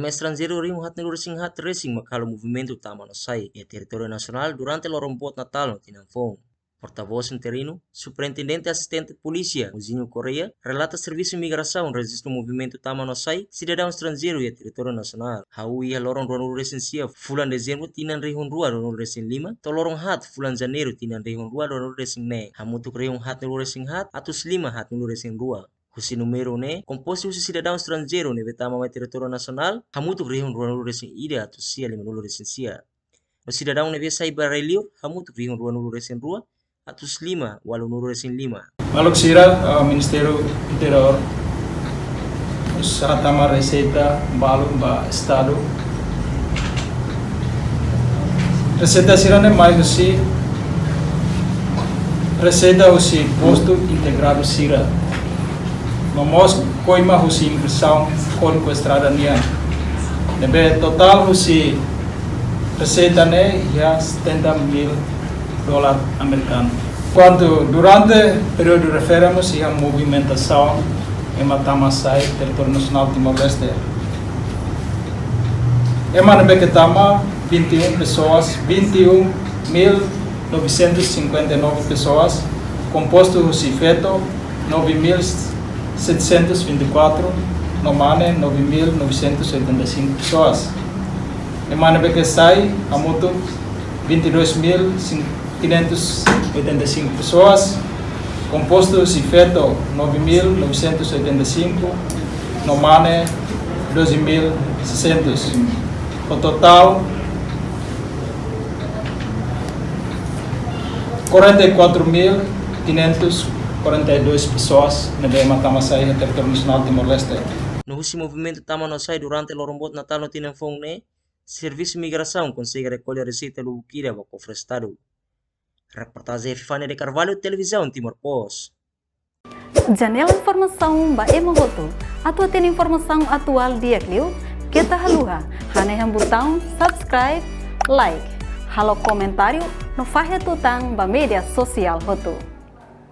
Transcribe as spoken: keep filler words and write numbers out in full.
Estranjeiru rihun haatnulu resin haat resin mak halo movimentu tama no sai iha territóriu nasionál durante loron boot Natál no tinan foun. Portavós interinu, Superintendente Asistente Polísia, Mozinho Correia, relata Servisu Migrasaun rejista movimentu tama no sai sidadaun estranjeiru iha territóriu nasionál. Hahú iha loron ruanulu resin sia fulan Dezembru tinan rihun rua ruanulu resin lima, to'o loron haat fulan Janeiru tinan rihun rua ruanulu resin neen, hamutuk rihun haatnulu resin haat atus lima haatnulu resin rua. Husi númeru ne'e, kompostu husi sidadaun estranjeiru ne'ebé tama mai territóriu nasionál, hamutuk rihun ruanulu resin ida atus sia limanulu resin sia. No sidadaun ne'ebé sai ba rai-liur, hamutuk rihun ruanulu resin rua atus lima ualunulu resin lima. Maluk sira, ah, Ministériu Interiór, sira tama reseita balu ba Estadu. Reseita sira-ne'e mai husi reseita husi postu integradu sira. No mós koima husi impresión kódigu estrada nian. Ne'ebé totál husi reseita ne'e iha setenta mil dolar amerikanu. Kuandu durante períodu refere mós iha movimentasaun ema tama sai territóriu nasionál Timor-Leste. Ema ne'ebé ke tama vinte e um pessoas, vinte e um mil novecentos e cinquenta e nove pessoas, kompostu husi feto nove mil setecentos e vinte e quatro, no mane nove mil novecentos e oitenta e cinco pessoas. Ema ne'ebé ke sai hamutuk vinte e dois mil quinhentos e oitenta e cinco pessoas, kompostu husi feto nove mil novecentos e oitenta e cinco, no mane doze mil seiscentos. O totál quarenta e quatro mil quinhentos quarenta e dois pessoas ne'ebé ema tama sai iha territóriu nasionál Timor-Leste. No husi movimentu tama no sai durante loron boot Natál no tinan foun ne'e, Servisu Migrasaun konsege rekolla reseita lubuk ida ba kofre Estadu. Reportajen Epifania de Carvalho, Televizaun Timor Post. Janela informasaun ba ema hotu. Atu hatene informasaun atuál di'ak liu, keta haluha hanehan butaun subscribe, like, halo komentáriu no fahe tutan ba média sosiál hotu.